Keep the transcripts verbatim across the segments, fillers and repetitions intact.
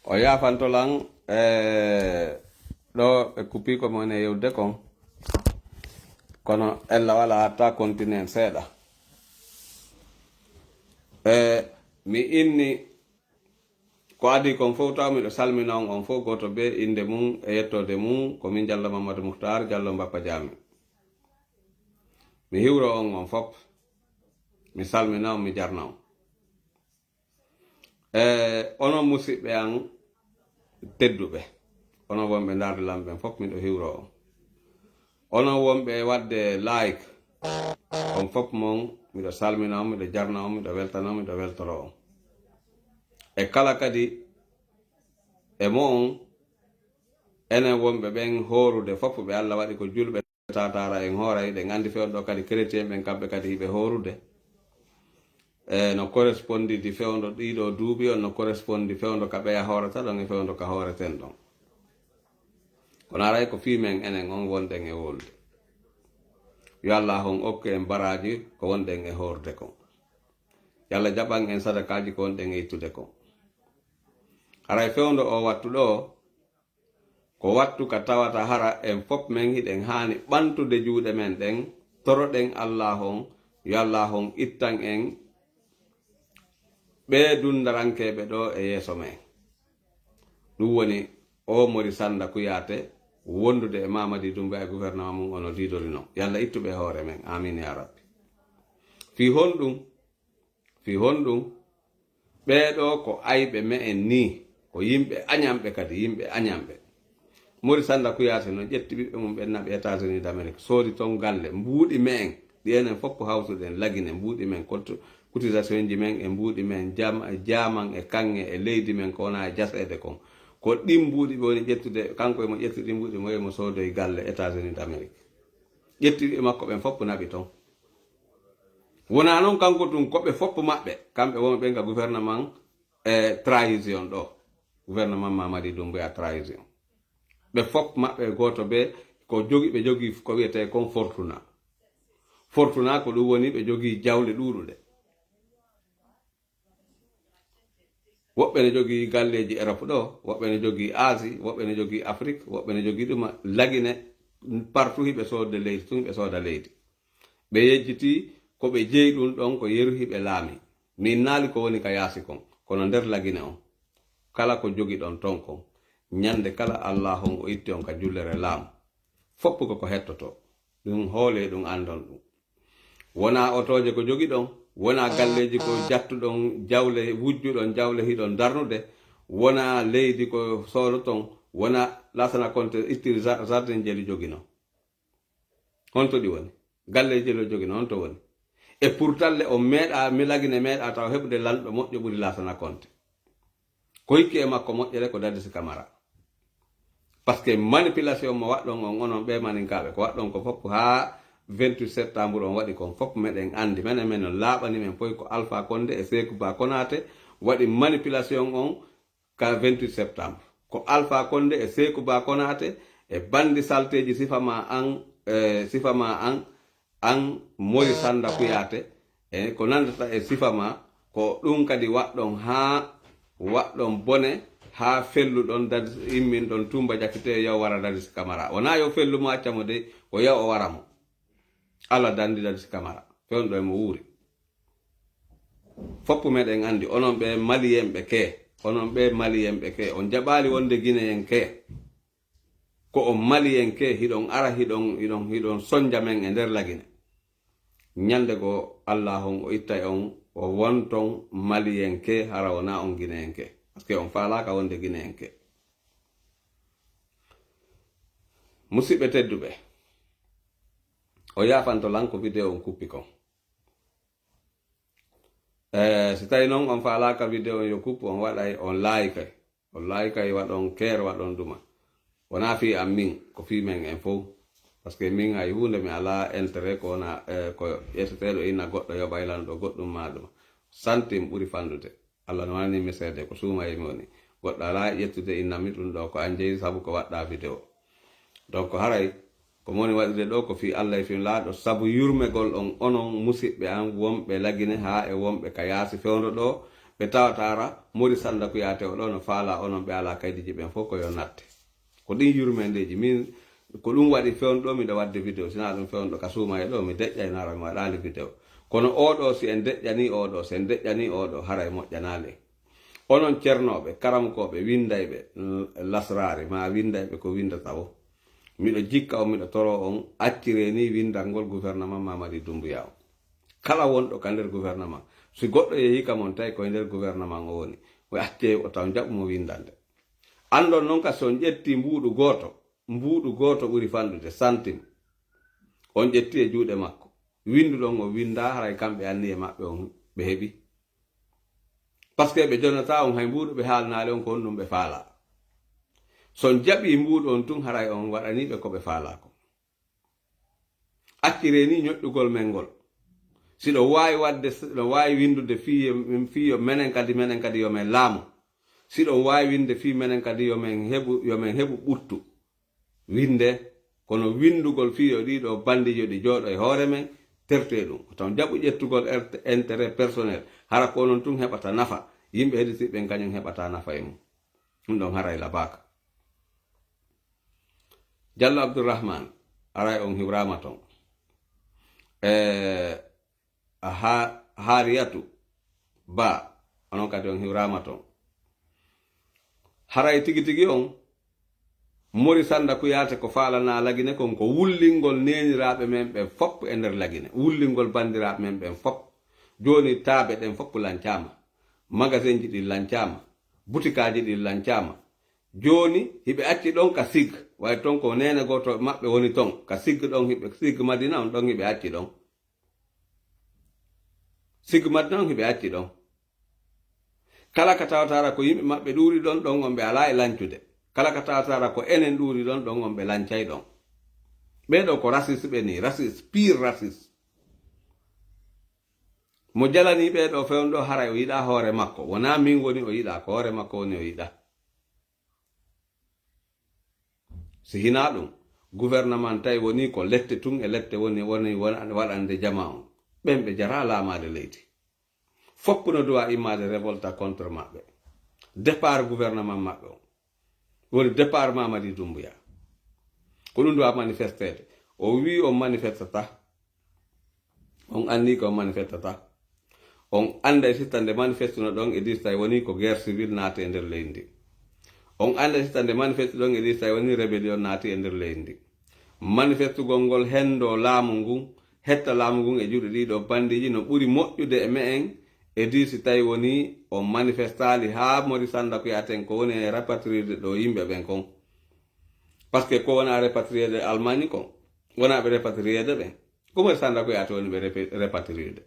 O yaafanto lan, e, ɗo ɓe kuppii ko mo ene yewde kon. Kono ella wala hatta continent seeɗa. E, mi inni ko adii kon fof, taw miɗo salmina on, on fof gooto bee innde mum e yettoode mum. Ko min Jallo Mamadou Mouhtar, Jallo Mbappa Jaami. Mi hiwro on, on fof. Mi salmina on, mi jarna on. E, onon musidɓe an tedduɓe, onon wonɓe ndaarde lan ɓen fof, miɗo hiwro on. Onon wonɓe waɗde like, on fof mon, miɗo salmina on, miɗo jarna on, miɗo weltana on, miɗo weltoro on. E kala kadi e mo on, enen wonɓe ɓen hoorude fof, ɓe Alla waɗi ko julɓe, tataara en hooray, ɗen anndi fewndo ɗo kadi chrétien ɓen, kamɓe kadi hiɓe hoorude. E, no correspondi di fewndo ɗiɗo duuɓi on, no correspondi fewndo ka ɓeya hoorata ɗon e fewndo ka hooreten ɗon. Kono aray ko fii men enen on wonɗen e wolde. Yo Alla on okku en baraaji ko wonɗen e hoorde kon. Yo Alla jaɓan en sadakaaji ko wonɗen e ittude kon. Haray fewndo o wattu ɗo, ko wattu ka tawata hara en fof men hiɗen haani ɓantude juuɗe men ɗen, toroɗen Alla on, yo Alla on ittan en ɓee dunndarankeeɓe ɗo e yeeso men. Ɗum woni o Mori Sannda Kuyaate wondude e Mamadi Doumbouya e gouvernement mum ono diidori non. Yo Alla ittu ɓe e hoore men. Amin ya Rabbi. Fii honɗum? Fii honɗum? Ɓee ɗoo ko ayɓe me'en nii, ko yimɓe añanɓe kadi, yimɓe añanɓe. Mori Sannda Kuyaate no ƴetti ɓiɓɓe mum ɓen naɓi États-Unis d'Amérique, soodi ton galle, mbuuɗi me'en, ɗi enen fof hawtuɗen, Lagine, mbuuɗi men, cotisation ji men e mbuuɗi men, jam-, jaaman e kaŋŋe e leydi men ko wonaa e jaseede kon. Ko ɗin mbuuɗi ɓe woni ƴettude, kanko emo ƴetti ɗin mbuuɗi, mo yehi mo soodoyi galle États-Unis d'Amérique. Ƴetti ɓiɓɓe makko ɓen fof naɓi ton. Wonaa non kanko tun, ko ɓe fof maɓɓe, kamɓe wonɓe ɓen ka gouvernement, e, trahison ɗo. Gouvernement Mamadi Doumbouya trahison. Ɓe fof maɓɓe gooto bee ko jogi, ɓe jogii ko wiyetee kon fortuna. Fortuna ko ɗum woni ɓe jogii jawle ɗuuɗuɗe. Woɓɓe ne jogii galleeji Europe ɗo, woɓɓe ne jogii Asie, woɓɓe ne jogii Afrique, woɓɓe ne jogii ɗuma Lagine, partout hiɓe soodde leydi, tun hiɓe sooda leydi. Ɓe yejjitii ko ɓe jeyi ɗum ɗon ko yeru hiɓe laami. Mi innaali ko woni ka yaasi kon, kono nder Lagine on, kala ko jogiɗon ton kon, ñande kala Alla on o itti on ka jullere laamu. Foppu ko ko hettoto. Ɗum hoolee, ɗum anndon ɗum. Wonaa otooje ko jogiɗon, wonaa galleeji ko jattuɗon jawle, wujjuɗon jawle hiɗon darnude, wonaa leydi ko soodoton, wonaa Laasana Konte ittiri ja-, jardin jeli joginoo. Honto ɗi woni? Galleeji jeli o joginoo, honto woni? E pourtant le o meeɗaa, mi Lagine meeɗaa taw heɓude lanɗo moƴƴo ɓuri Laasana Konte. Ko hikki e makko moƴƴere ko Dadis Camara. Parce que manipulation mo waɗɗon on, onon ɓe maninkaaɓe, ko waɗɗon ko fof haa vingt-huit septembre on waɗi kon fof meɗen anndi. Menen men on laaɓani men foy ko Alpha Condé e Sékou Ba Konaté waɗi manipulation on ka vingt-huit septembre. Ko Alpha Condé e Sékou Ba Konaté e bandi salteeji sifa ma an, e sifa ma an, an Mori Sannda Kuyaate, e ko nanndata e sifa ma, ko ɗum kadi waɗɗon haa waɗɗon bone, haa felluɗon, dad-, imminɗon Tummba Jakite yo wara Dadis Camara. Wonaa yo fellu mo acca mo dey, ko yo o wara mo. Alla danndi Dadis Camara, fewndo e mo wuuri. Foppu meɗen anndi, onon ɓe Maliyenɓe ke, onon ɓe Maliyenɓe ke, on jaɓaali wonde Gineyen ke. Ko on Maliyen ke, hiɗon ara, hiɗon, hiɗon, hiɗon sonja men e nder Lagine. Ñande goo, Alla on o ittay on, o wonton Maliyen ke, hara wonaa on Gineyen ke. Parce que on faalaaka wonde Gineyen ke. Musidɓe tedduɓe, o yaafanto lan ko video on kuppi kon. Eh, si tawi non on faalaaka video on yo kuppu, on waɗay, on laayikay. On laayikay, waɗon keer, waɗon duma. Wonaa fii am min, ko fii men en fow. Parce que min hay huunde mi alaa intérêt ko wona, eh, ko ƴetteteeɗo inna goɗɗo yoɓay lan ɗo goɗɗum maa ɗum. Santim ɓuri fandude. Alla no wanani mi seede ko suuma e mi woni. Goɗɗo alaa ƴettude inna mi ɗum ɗo ko an jeyi sabu ko waɗɗa video. Donc haray ko moni waɗude ɗo ko fii Alla e fii Nulaaɗo, sabu yurmegol on, onon musiɓɓe an wonɓe Lagine haa e wonɓe ka yaasi fewndo ɗo, Ɓe tawata ara Mori Sanda Kuyate o ɗo no faala onon ɓe alaa kaydiiji ɓen fof ko yo natte. Ko ɗin yurmendeeji. Min, ko ɗum waɗi fewndo ɗo miɗo waɗde vidéo, sinaa ɗum fewndo ka suuma e ɗo, mi deƴƴay nara mi waɗaali vidéo. Kono oɗo, si en deƴƴani oɗo, si en deƴƴani oɗo, haray moƴƴanaali en. Onon cernooɓe, karamukooɓe, winndayɓe, l-, lasraari, ma winndayɓe ko winndata o. Miɗo jikka on, miɗo toro on, acciree ni winndangol gouvernement Mamadi Doumbouya o. Kala wonɗo ka nder gouvernement, si goɗɗo yehii ka mon tawi ko e nder gouvernement o woni, o accee o taw jaɓu mo winndande. Anndon non ka si on ƴetti mbuuɗu gooto, mbuuɗu gooto ɓuri fanɗude, santim. On ƴetti e juuɗe makko. Winnduɗon o winndaa, haray kamɓe anniye maɓɓe on ɓe heɓi. Parce que ɓe jonata on hay mbuuɗu ɓe haalnaali on ko honɗum ɓe faala. Si on jaɓii mbuuɗu on tun, haray on waɗanii ɓe ko ɓe faalaa ko. Acciree ni ñoƴƴugol men ngol. Si ɗo waawi waɗde, si ɗo waawi winndude fii yo, fii yo menen kadi, menen kadi yo men laamu. Si ɗo waawi winnde fii menen kadi yo men heɓu, yo men heɓu ɓuttu. Winnde, kono winndugol fii yo ɗii ɗoo banndiijo ɗi jooɗo e hoore men, tertee ɗum. Ko taw jaɓu ƴettugol ert-, intérêt personnel. Hara ko onon tun heɓata nafa. Yimɓe heɗitiiɓe ɓen kañum heɓata nafa e mum. Ɗum ɗon haray labaaka. Jallo Abdourahmane, aray on hiwraama ton. E, a ha-, Hariyatu Ba, onon kadi on hiwraama ton. Haray tigi tigi on, Mori Sanda Kuyate ko faalana Lagine kon ko wullingol neeniraaɓe men ɓen fof e nder Lagine, wullingol banndiraaɓe men ɓen fof. Jooni taabe ɗen fof lancaama, magasinji ɗin lancaama, butikaaji ɗin lancaama. Jooni hiɓe acci ɗon ka Sig, way ton ko neene gooto maɓɓe woni ton, ka Sig ɗon hiɓe, Sig Madina on ɗon hiɓe acci ɗon. Sig Madina on hiɓe acci ɗon. Kala ka tawata ara ko yimɓe maɓɓe ɗuuri ɗon, ɗon on ɓe alaa e lancude. Kala ka tawata ara ko enen ɗuuri ɗon, ɗon on ɓe lancay ɗon. Ɓee ɗoo ko raciste ɓe ni, raciste, pire raciste. Mo jalanii ɓee ɗoo fewndo haray o yiɗaa hoore makko. Wonaa min woni o yiɗaa, ko hoore makko woni o yiɗaa. Si hinaa ɗum, gouvernement tawi woni ko lette tun e lette woni, woni wona-, waɗande jama on. Ɓen ɓe jaraa laamaade leydi. Fof no duwa immaade révolte contre maɓɓe. Départ gouvernement maɓɓe on. Woni départ Mamadi Doumbouya. Ko ɗum duwa manifesteede. O wii on manifestata. On anndi ko on manifestata. On annday sitta nde manifestuno ɗon e dis tawi woni ko guerre civile naati e nder leydi ndi. On annday sitta nde manifestu ɗon e dis tawi woni rébellion naati e nder leydi ndi. Manifestugol ngol henndo laamu ngun, hetta laamu ngun e juuɗe ɗiɗo bandiiji no ɓuri moƴƴude e me'en e dis si tawi woni on manifestaali haa Mori Sanda Kuyaten ko woni e rapatrier ɗo yimɓe ɓen kon. Parce que ko wona repatrier de Allemagne kon, wona ɓe repatrier de ɓen. Ko Mori Sanda Kuyaate woni ɓe repe-, repatrier de.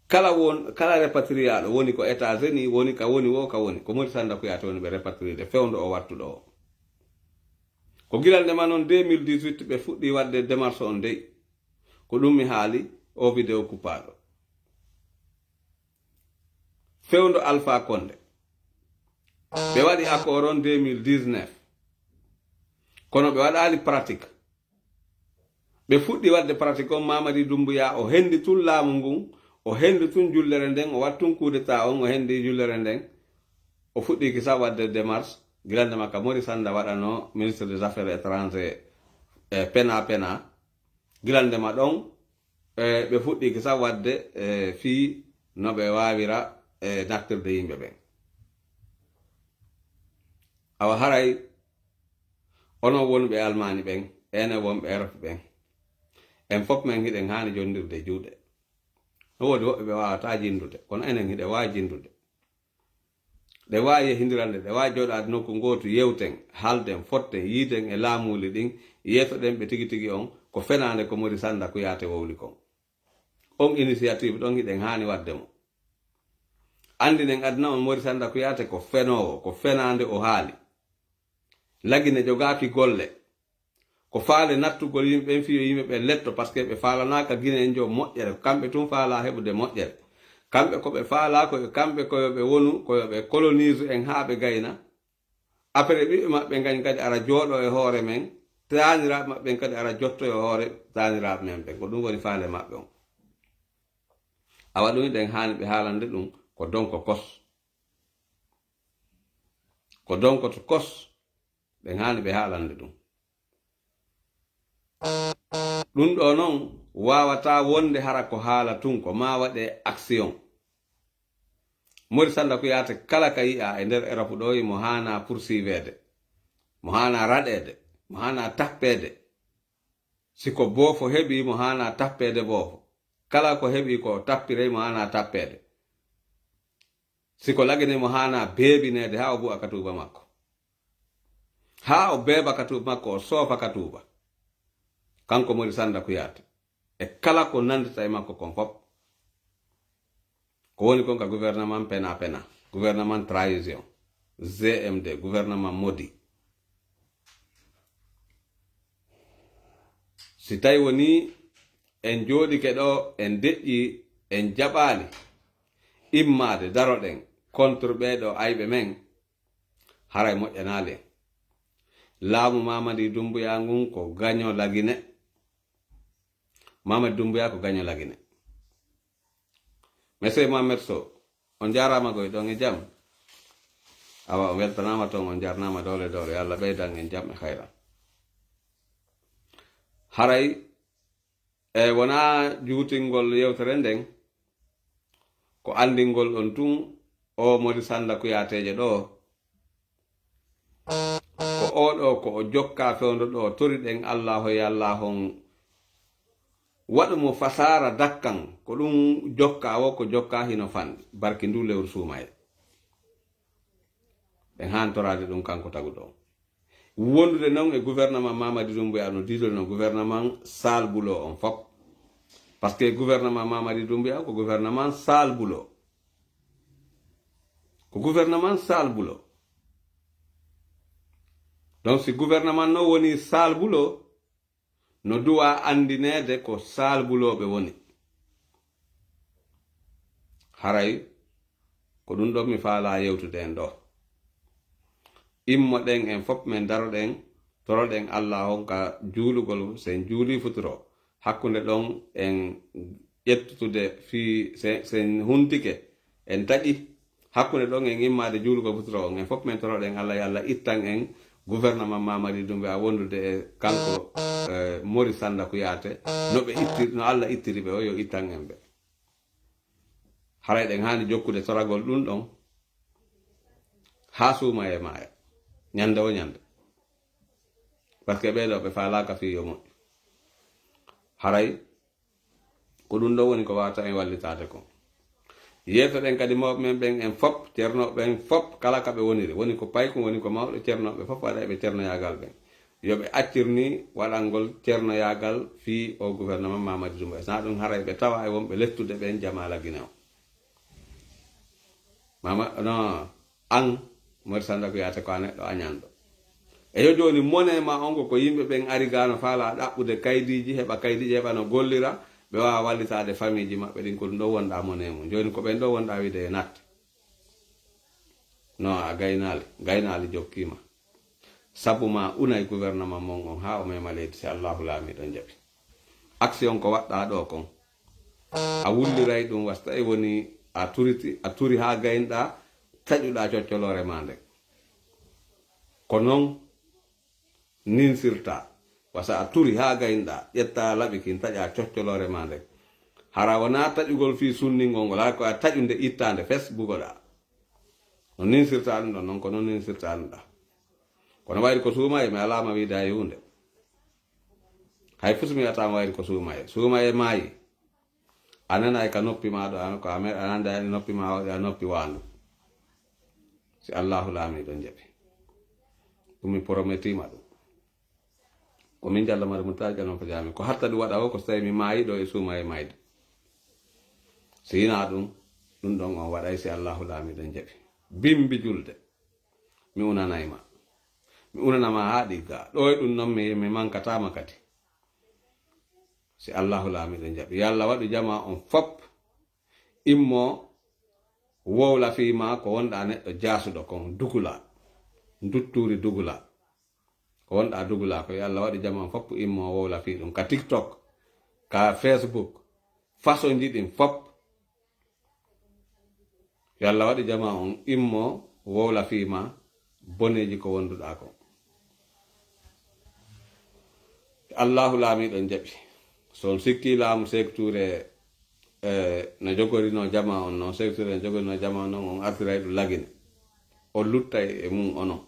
Kala won, kala repatriaɗo woni ko États-Unis, woni ka woni wo, ka woni. Ko Mori Sanda Kuyaate woni ɓe repatrier de, fewndo o wattuɗo o. Ko gila ndema noon deux mille dix-huit ɓe fuɗɗi waɗde démarche on dey. Ko ɗum mi haali o vidéo kuppaaɗo. Fewndo Alpha Condé. Ɓe waɗi accord on deux mille dix-neuf. Kono ɓe waɗaali pratique. Ɓe fuɗɗi waɗde pratique on, Mamadi Doumbouya, o henndi tun laamu ngun, o henndi tun jullere nden, o waɗi tun coup d'état on, o henndi jullere nden. O fuɗɗi kisa waɗde démarche, gila ndema ka Mori Sanda waɗano ministre des Affaires étrangères, e pena pena. Gila ndema ɗon, e ɓe fuɗɗi kisa waɗde, e fii no ɓe waawira, e nattirde yimɓe ɓen. Awa haray, onon wonɓe Almaani ɓen, enen wonɓe Erop ɓen, en fof men hiɗen haani jonndirde juuɗe. No woodi woɓɓe ɓe waawataa jinndude, kono enen hiɗen waawi jinndude. Ɗe waawi yehindirande, ɗe waawi jooɗaade nokku ngootu, yewten, haalden, fotten, yiiden e laamuuli ɗin, yeesoɗen ɓe tigi tigi on, ko fenaande ko Mori Sanda Kuyaate wowli kon. On initiative ɗon hiɗen haani waɗde mo. Anndinen aduna on Mori Sanda Kuyaate ko fenoowo, ko fenaande o haali. Lagine jogaaki golle. Ko faale nattugol yimɓe ɓen, fii yo yimɓe ɓen letto, parce que ɓe faalanaaka Gine en jo moƴƴere. Ko kamɓe tun faalaa heɓude moƴƴere. Kamɓe ko ɓe faalaa ko, kamɓe ko yo ɓe wonu, ko yo ɓe colonise en haa ɓe gayna. Après ɓiɓɓe maɓɓe ngañ kadi ara jooɗo e hoore men, taaniraaɓe maɓɓe ɓen kadi ara jotto e hoore taaniraaɓe men ɓen. Ko ɗum woni faale maɓɓe on. Awa ɗum hiɗen haani ɓe haalande ɗum, ko donko kos. Ko donkoto kos, ɓen haani ɓe haalande ɗum. Ɗum ɗo non waawataa wonde hara ko haala tun, ko maa waɗe action. Mori Sanda Kuyate kala ka yi'a e nder Europe ɗo, mo haana poursuivede, mo haana raɗede, mo haana tappede. Si ko boofo heɓi, mo haana tappede boofo. Kala ko heɓi ko tappirey, mo haana tappede. Si ko lagine, mo haana beebineede haa o bu'a ka tuuba makko. Haa o beeba ka tuuba makko, o soofa ka tuuba. Kanko Mori Sanda Kuyate. E kala ko nandita e makko kon fop. Ko woni kon ka gouvernement pena pena, gouvernement trahison, G M D, gouvernement maudit. Si tawi woni en jooɗike ɗo, en deƴƴi, en jaɓaali immaade daroɗen contre ɓee ɗo ayɓe men, haray moƴƴanaali en. Laamu Mamadi Doumbouya ngun ko gaño lagine. Mamadi Doumbouya ko gaño lagine. Monsieur Mohamed Sow, on jaaraama goy ɗon e jam. Awa, on weltanaama toon, on jarnaama doole doole. Yo Allah ɓeydan en jam e hayra. Haray, e wonaa juutingol yewtere nden, ko anndingol on tun, o Mori Sanda Kuyateeje ɗo, ko oo ɗo, ko o jokka fewndo ɗo, toriɗen Allah, hoy Allah on waɗu mo fasaara dakkan, ko ɗum jokka o, ko jokka hino fanɗi, barki ndu lewru suumaye. Ɓen haan toraade ɗum kanko taguɗo on. Wondude non e gouvernement Mamadi Doumbouya no diidude no gouvernement sale boulot on fop. Parce que gouvernement Mamadi Doumbouya ko gouvernement sale boulot. Ko gouvernement sale boulot. Donc si gouvernement no woni sale boulot, no duwa andineede ko sale boulot ɓe woni. Haray ko ɗum ɗon mi faalaa yewtude en ɗo. Immoɗen en fop, men daroɗen, toroɗen Allah on ka juulugol, sen juuli futuro. Hakkunde ɗon en ƴettude fii, se, sen huntike, en taƴi. Hakkunde ɗon en immaade juulugol futuro on, en fop men toroɗen Allah, yo Allah ittan en gouvernement Mamadi Doumbouya wondude e kanko, eh, Mori Sanda Kuyaate, no ɓe ittir-, no Allah ittiri ɓe o, yo ittan en ɓe. Haray ɗen haani jokkude toragol ɗum ɗon haa suumaye maaya, ñande o ñande. Parce que ɓee ɗo ɓe faalaaka fii yo moƴƴu. Haray ko ɗum ɗo woni ko waawata en wallitaade kon. Yeewtoɗen kadi mawɓe men ɓen en fop, cernooɓe ɓen fop, kala ka ɓe woniri, woni ko paykun, woni ko mawɗo, cernooɓe fop waɗayɓe cernoyaagal ɓen. Yo ɓe accir ni waɗangol cernoyaagal fii o gouvernement Mamadi Doumbouya. Sinaa ɗum haray ɓe tawa e wonɓe lettude ɓen jamaala Gine o. Mama, no, an, Mori Sanda Kuyaate ko a neɗɗo añanɗo. E yo jooni mone ma on ko, ko yimɓe ɓen ari ga no faala ɗaɓɓude kaydiiji, heɓa kaydiiji, heɓa no gollira, ɓe waawa wallitaade famiiji maɓɓe ɗin, ko ɗum ɗo wonɗa mone mum. Jooni ko ɓen ɗo wonɗa wiide e natta. No, a gaynaali, gaynaali jokkiima. Sabu ma unay gouvernement mon on haa o mema leydi, si Allahu laamiiɗo jaɓi. Action ko waɗɗa ɗo kon, a wulliray ɗum, wasta e woni a turiti, a turi haa gaynɗa, taƴuɗa coccoloore ma nden. Ko non ninsirta, wasa a turi haa gaynɗa, ƴetta laɓi kin, taƴa coccoloore ma nden. Hara wonaa taƴugol fii sunningol ngol, hara ko a taƴunde ittaande fes bugoɗa. No ninsirta ɗum ɗon, non ko non ninsirta ɗum ɗa. Kono wayri ko suumaye, mi alaama wiide hay huunde. Hay fus mi wiyata mo wayri ko suumaye. Suumaye maayi. A nanay ka noppi ma ɗo, an ko a me-, a nanda e noppi ma waɗi a noppi waandu. Si Allahu laamiiɗo jaɓi. Ɗum mi promettiima ɗum. Ko min jalla mari mun taji anon ko jaami. Ko hatta ɗum waɗa o, ko so tawi mi maayi ɗo e suumaye mayde. Si hinaa ɗum, ɗum ɗon on waɗay si Allahu laamiiɗo jaɓi. Bimbi julde. Mi unanay ma. Mi unana ma haa ɗigga. Ɗo e ɗum non mi, mi mankataama kadi. Si Allahu laamiiɗo jaɓi. Yo Allah waɗu jama on fop immo wowla fii ma ko wonɗa neɗɗo jaasuɗo kon dugula. Ndutturi dugula. Ko wonɗa dugula ko yo Allah waɗu jama on fop immo wowla fii ɗum. Ka TikTok, ka Facebook, façon ji ɗin fop. Yo Allah waɗi jama on immo wowla fii ma boneeji ko wonduɗaa ko. Allahu laamiiɗo on jaɓi. So on sikki laamu sekture e no jogorino jama on non, sekture no jogorino jama on non, on artiray ɗum lagine. O luttay e mum onon.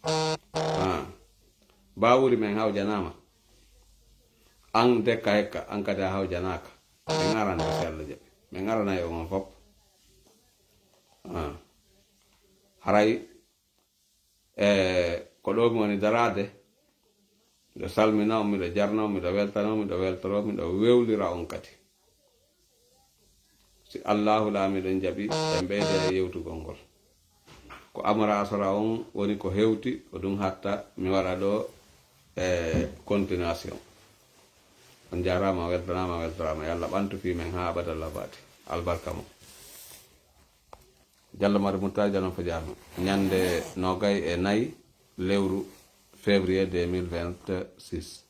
Ah. Bawuri men hawjanaama. An dekka hekka, an kadi a hawjanaaka. Min aran ko si Allah jaɓi. Min aranay on on fop. Ah. Haray e ko ɗo mi woni daraade. Miɗo salmina on, miɗo jarna on, miɗo weltana on, miɗo weltoro, miɗo wewlira on kadi. Si Allahu laamiiɗo on jaɓi, en ɓeyda e yewtugol ngol. Ko amara asara on woni ko hewti, ko ɗum hatta mi waɗa ɗo e continuation. On jaaraama, weltanaama, weltoraama. Yo Allah ɓantu fii men haa abada labadi. Albarka mo. Jallo Mari Murtala, Jallo Fadiama. Ñande nogay e nayi lewru février deux mille vingt-six.